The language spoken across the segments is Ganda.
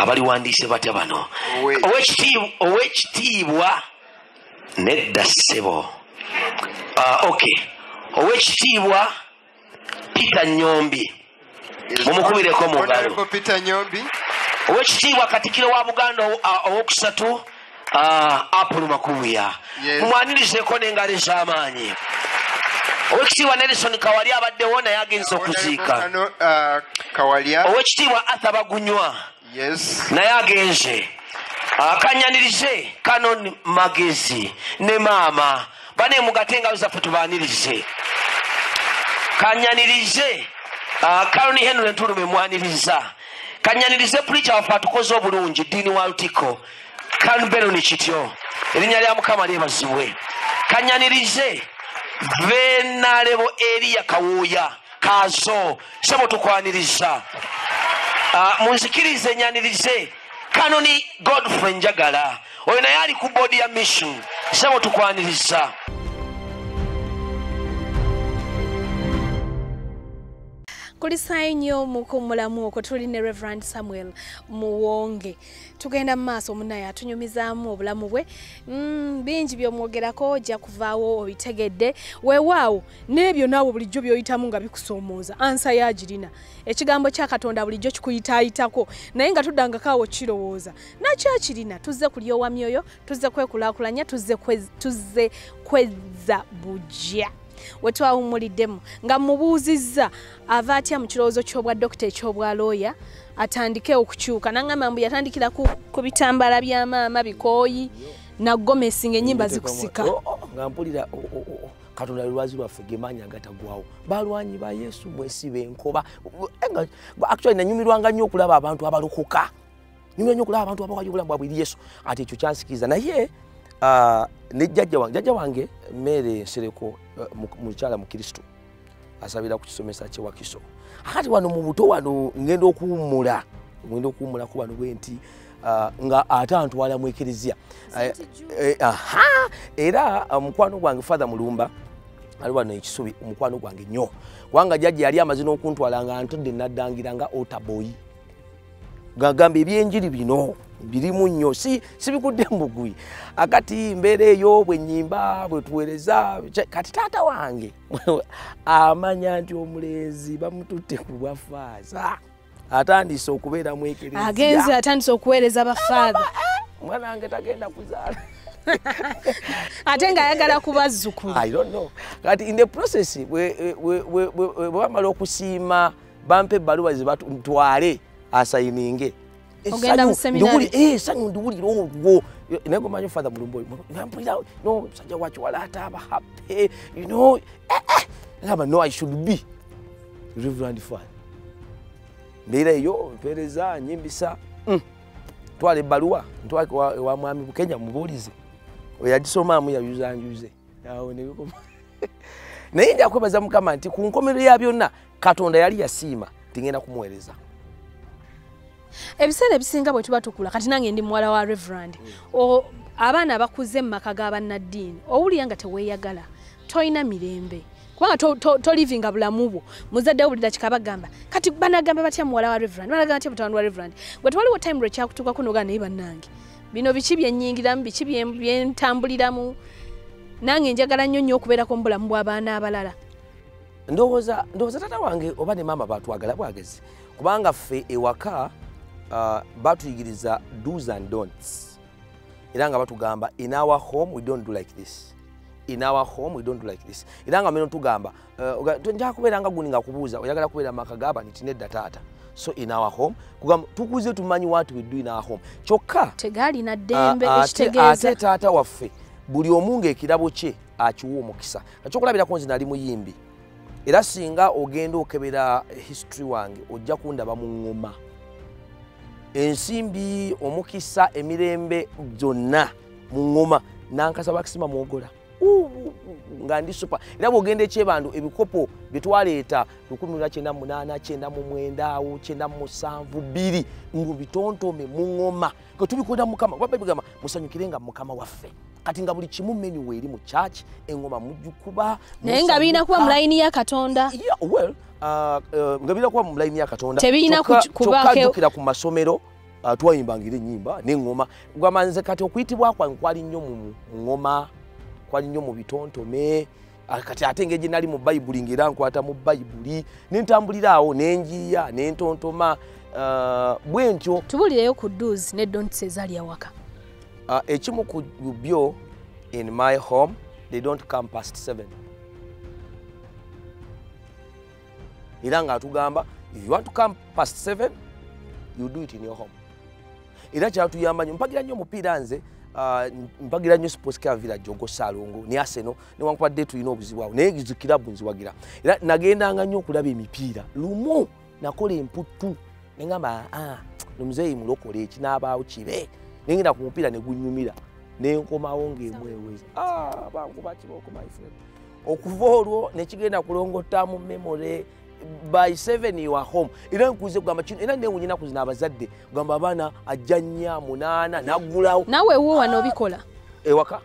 Abaliwandiise batya bano? Owekitiibwa nedda ssebo. Okay, Owekitiibwa Peter Nyombi, mumukubireko mu ngalo. Owekitiibwa Katikkiro wa Buganda owokusatu Apollo Makubuya, mumwanirizeeko n'engalo ez'amaanyi. Owekitiibwa Nelson Kawalya abaddewo naye agenze okuziika. Owekitiibwa Arthur Bagunywa naye agenze. Akanyanirize Canon Magezi ne maama bane mugate engalo zaffe tubaanirize. Kanyanirize Canon Henry Ntulume mwaniriza. Kanyanirize preacher waffe atukoze obulungi Dini wa Lutiko Canon Benoni Kityo, erinnya lya Mukama lyebazibwe. Kanyanirize Venarebo Eria Kawuya Kazo, sebo tukwaniriza. Munzikirize nyanirize Kanoni Godfrey Njagala, oyo naye ali ku board ya mission, sebo tukwaniriza. Kulisayo nnyo mukummulamu okwo tuli ne Reverend Samuel Muwonge. Tugenda mu maaso munnaye atunyumizaamu obulamu bwe. Bingi by'omwogerako ojja kuvaawo obitegedde. Weewaawo n'ebyo naawe bulijjo by'oyitamu nga bikusoomooza. Ansa yagirina. Ekigambo kya Katonda bulijjo kikuyitaayitako naye nga tuddangako awo kirowooza. Nakyo akirina. Tuzze kulyowa myoyo, tuzze kwekulaakulanya, tuzze kwezza bujja. Wetwawumuliddemu nga mubuuzizza ava atya mu kirowoozo ky'obwa dokita eky'obwa looya atandike okukyuka, nangamba mbu yatandikira ku bitambala bya maama bikooyi na gomesi ng'ennyimba zikusika. Nga mpulira Katonda lwazi lwaffe gemaanyi agatagwawo, balwanyi ba Yesu mwesibe enkoba. Actually nanyumirwanga nnyo okulaba abantu abalokoka, nyumirwa nnyo okulaba abantu abawayo obulamu bwabwe eri Yesu, ate ekyo kyansikiriza. Naye ne jjajja wange Mere Nsereko, mukyala mu Kristo, asabira ku kisomesa kye Wakiso. Akati wano mu buto wano ngenda okuwummulako wano bwe nti nga ate antwala mu ekereziya. Era mukwano gwange Father Mulumba ali wano ekisubi, omukwano gwange nnyo, kubanga jjajja yali amaze n'okuntwala nga ntodde naddangira nga otaboyi, ngagamba ebyenjiri bino birimu nnyo, sibikudde mbugwi. Akati mbeera eyo bwe nnyimba bwe tuweereza, kati taata wange amanya nti omulenzi bamututte ku bwafaaza, atandise okubeera mu ekereziya, agenze atandise okuweereza bafaaza. Mwana wange tagenda kuzaala ate ng'ayagala kubazzukulu. I don't know. Kati in the process bwe bamala okusiima bampa ebbaluwa ze batwale asayininge. Ogenda mu seminary. Essanyu ndiwulira olwo. Naye gomanyi Father Mulumba oyo, mpulira no musajja wakiwala ate aba happy, you know. Ngamba no, I should be Reverend Father. Mbeera eyo mpeereza nyimbisa, twala ebbaluwa ntwale ewa Mwami Bukenya mubuulize, oyo yagisomaamu yayuzanjuze awo ne bikoma. Naye nja kwebaza Mukama nti ku nkomerero ya byonna Katonda yali yasiima nti ngenda kumuweereza. Ebiseera ebisinga bwe tuba tukula, kati nange ndi muwala wa Reverend, abaana abakuze mu maka g'abannaddiini owulira nga teweeyagala, tolina mirembe, kubanga tolivinga bulamu bwo. Muzadde buli dakika bagamba kati banagamba batya muwala wa Reverend, banagamba batya mutabani wa Reverend. Gwe tewaliwo time lwe kyakutuukako n'ogamba naye bannange bino biki bye nnyingiramu, biki bye ntambuliramu, nange njagala nnyo nnyo okubeerako mu bulamu bw'abaana abalala. Ndowooza taata wange oba ne maama batwagala bwagezi, kubanga ffe ewaka batuyigiriza do's and don'ts, era nga batugamba in our home we don't do like this, in our home we don't do like this. Era nga meno tugamba nja kubeera nga gundi nga kubuuza oyagala kubeera maka gaba nti nedda taata. So in our home kugamba tukuze tumanyi what we do in our home. Kyokka tegalina ddembe ekitegeeza ate taata waffe buli omu ng'ekirabo kye akiwa omukisa. Ekyokulabirako nze nali muyimbi, era singa ogenda okebera history wange ojja kundaba mu ŋŋoma. Ensimbi, omukisa, emirembe gyonna mu ŋŋoma nankasa bakisima mwogola nga ndi super. Era bw'ogenda ekyebandu ebikopo bye twaleeta 1998, 99, 97, 2 ngu bitontome mu ŋŋoma nga tubikolera Mukama. Kuba Bayibuli egamba musanyukirenga Mukama waffe. Kati nga buli kimu menu weeri mu church, eŋŋoma mugikuba, naye nga birina kuba mu layini ya Katonda. Yeah, well, nga birina kuba mu layini ya Katonda. Tebirina Kyokka jjukira ku masomero Twayimbanga era ennyimba n'eŋŋoma. Gamba nze kati okuyitibwa kwange kwali nnyo mu ŋŋoma, kwali nnyo mu bitontome. Kati ate engeri gye nali mu Bayibuli ng'era nkwata mu Bayibuli, ne ntambulira awo ne njiiya ne ntontoma bwe ntyo. Tubuulireyo ku do's ne don'ts ezaali awaka. Ekimu ku byo, in my home they don't come past 7. Era ng'atugamba if you want to come past 7 you do it in your home. Era kyatuyamba nnyo. Mpagira nnyo omupiira nze, mpagira nnyo Sports Club Villa Jogo Ssalongo ne Arsenal, newankubadde tulina obuzibu awo, naye ezo kirabu nziwagira. Era nagendanga nnyo okulaba emipiira. Lumu nakola emputtu ne ngamba omuzeeyi mulokole ekinaabaawo kibe, ne ngenda ku mupiira ne gunyumira ne nkomawo ng'emweweza. Bankuba kibooko my friend. Okuva olwo ne kigenda kulongota mu memory. By 7 you are home. Era nkuze kugamba kino, era newuunya ennaku zino abazadde kugamba abaana ajja 4, 8 n'aggulawo. Naawe ewuwo wano obikola? Ewaka.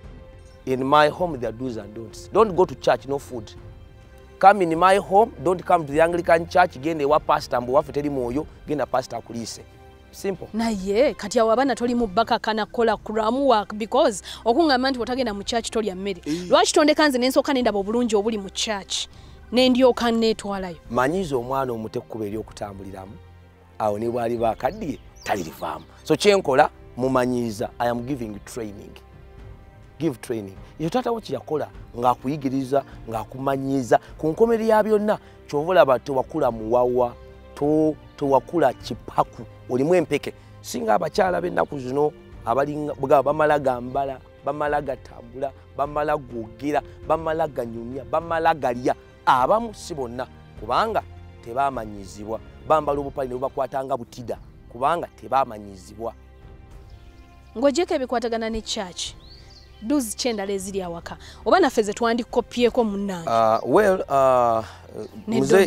In my home there are do's and don'ts. Don't go to church, no food. Come in my home, don't come to the Anglican church, genda ewa pastor mbu waffe teri mwoyo, genda pastor akuliise. Simple. Naye kati awo abaana toli mu bakakana kukola cram work because okungamba nti bw'otagenda mu church tolya mmere. Lwaki tondeka nze ne nsooka ne ndaba obulungi obuli mu church ne ndyoka neetwalayo? Manyiza omwana omuto ekkubo ery'okutambuliramu, awo ne bw'aliba akaddiye talirivaamu. So kyenkola mumanyiiza, I am giving training. Give training. Ekyo taata wo kye yakola ng'akuyigiriza, ng'akumanyiiza ku nkomerero ya byonna. Ky'ova olaba tewakula muwawa, tewakula kipaku, olimu empeke. Singa abakyala b'ennaku zino abalinga bamala gambala, bamala gatambula, bamala googera, bamala ganyumya, bamala galya. Abamu si bonna, kubanga tebamanyizibwa. Bambala obupale ne bubakwatanga butida, kubanga tebamanyizibwa. Ng'ogyeko ebikwatagana ne church, do's ki endala eziri awaka oba naffe ze twandikopyeko munnange?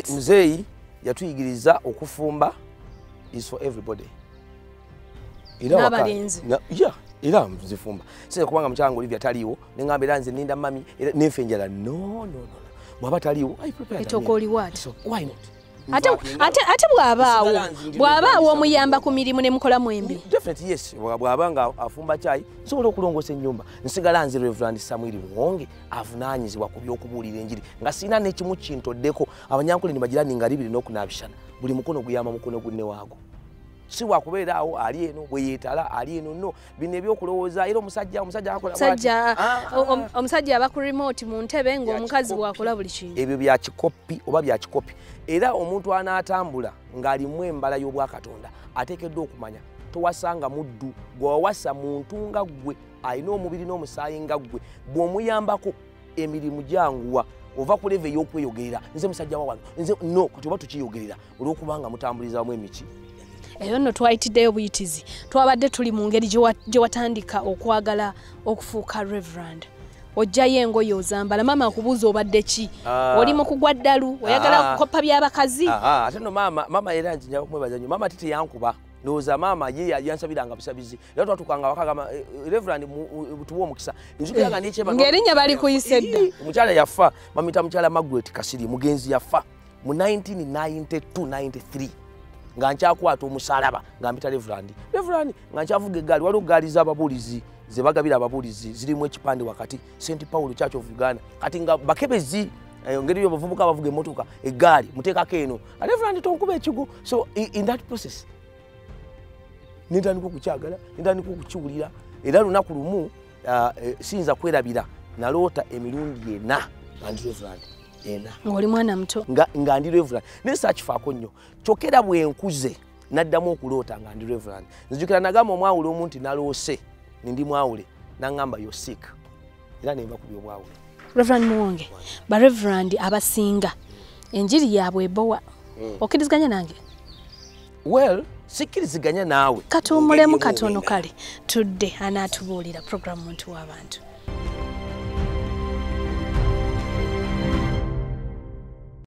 Muzeeyi yatuyigiriza okufumba is for everybody. N'abalenzi. Era nzifumba. Sinza kubanga mukyala Olivia taliiwo, ne ngamba era nze nninda mami, era nenfa enjala. No, no, no. Bw'aba taliiwo, I prepare the meal. Etooke oli what? So, why not? Ate bw'abaawo omuyamba ku mirimu ne mukola mwembi. Definitely yes. Bw'aba nga afumba caayi, nsobola okulongoosa ennyumba. Nsigala nze Reverend Samuel Muwonge avunaanyizibwa ku by'okubuulira enjiri nga sirina n'ekimu kintoddeko. Abanyankole ne bagira ninga libiri n'okunaabishana. Buli mukono guyamba mukono gunne waago. Si wakubeera awo ali eno bwe yeetala ali eno no. Bino ebyokulowooza era omusajja akola bw'ati. Omusajja aba ku remote mu ntebe ng'omukazi bw'akola buli kintu. Ebyo bya kikopi oba bya kikopi. Era omuntu anaatambula ng'alimu embala y'obwakatonda ateekeddwa okumanya towasanga muddu, gw'owasa muntu nga ggwe alina omubiri n'omusaayi nga ggwe. Bw'omuyambako emirimu gyanguwa, ova ku level ey'okweyogerera nze musajja wa wano nze no, kati oba tukiyogerera olw'okubanga mutambuliza wamu emiki. Eyo nno twayitiddeyo buyitizi, twabadde tuli mu ngeri gye watandika okwagala okufuuka reverend. Ojjayo engoye ozambala, maama akubuuza obadde ki? Oli mu kugwa ddalu, oyagala kukopa by'abakazi? Ate nno maama era nja kumwebaza nnyo. Maama ate teyankuba. Ndowooza maama ye yansabiranga busabizi. Era twatukanga awaka agamba, Reverend tuwe omukisa. Nzijukira nga nekyebaka. Ng'erinnya balikuyise dda. Omukyala yafa, bamuyita mukyala Margaret Kasiri, mugenzi yafa mu 1992-93. Nga nkyakwata omusalaba nga mpita Reverend. Reverend nga nkyavuga eggaali, waliwo eggaali z'ababuulizi ze bagabira ababuulizi zirimu ekipande wakati St Paul Church of Uganda. Kati nga bakebezi engeri y'abavubuka abavuga emmotoka eggaali muteekako eno. Reverend tonkuba ekigo. So in that process nentandika okukyagala, nentandika okukiwulira. Era lunaku lumu siyinza kwerabira naloota emirundi 4 nga ndi Reverend. 4. Ng'oli mwana muto. Nga ndi Reverend. Naye saakifaako nnyo. Kyokka era bwe nkuze naddamu okuloota nga ndi Reverend. Nzijukira nagamba omwawule omu nti naloose ndi mwawule, n'aŋŋamba you're sick. Era ne nva ku by'obwawule. Reverend Muwonge, ba Reverend abasinga enjiri yaabwe ebowa. Okkiriziganya nange? Well, sikkiriziganya naawe. Katuwummulemu katono kale tudde anaatubuulira program Muntu w'Abantu.